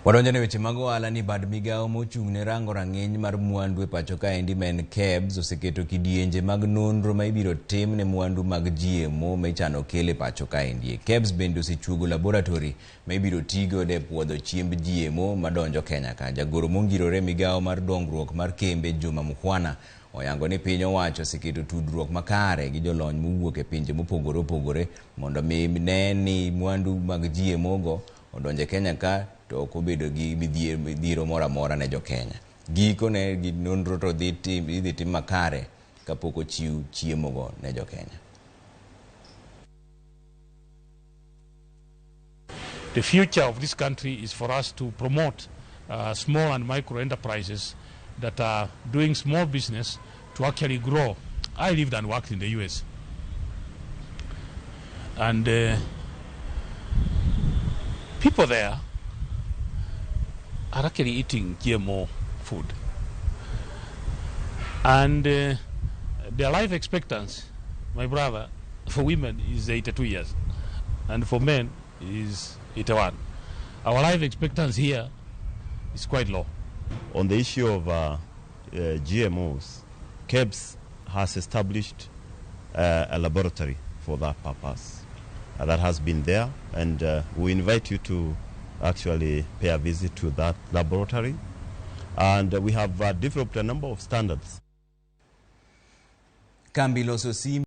Wadonjo ne weche mag ohala ni bad migawo mochung' ne rango rang'iny mar mwandu e pacho kaendi ma en KEBS oseketo kidienje mag nonro ma ibiro tim ne mwandu mag GMO ma ichano kel e pacho kaendi. KEBS bende osechuogo laboratory ma ibiro tigodo e puodho chiemb GMO madonjo Kenya ka. Jagoro mongirore e migawo mar dongruok mar kembe Juma Mukhwana oyango ni piny owacho oseketo tudruok makare gi jolony mowuok e pinje mopogore opogore mondo mi ne ni mwandu mag GMO go odonjo e Kenya ka to ok obedo gi midhiero moro amora ne jo Kenya. Gikone gi nonro to idhi tim makare kapok ochiw chiemo go ne jo Kenya. The future of this country is for us to promote small and micro enterprises that are doing small business to actually grow. I lived and worked in the US. And people there are actually eating GMO food. And their life expectancy, my brother, for women is 82 years, and for men is 81. Our life expectancy here is quite low. On the issue of GMOs, KEBS has established a laboratory for that purpose. That has been there, and we invite you to actually pay a visit to that laboratory. And we have developed a number of standards. Kambi loso sim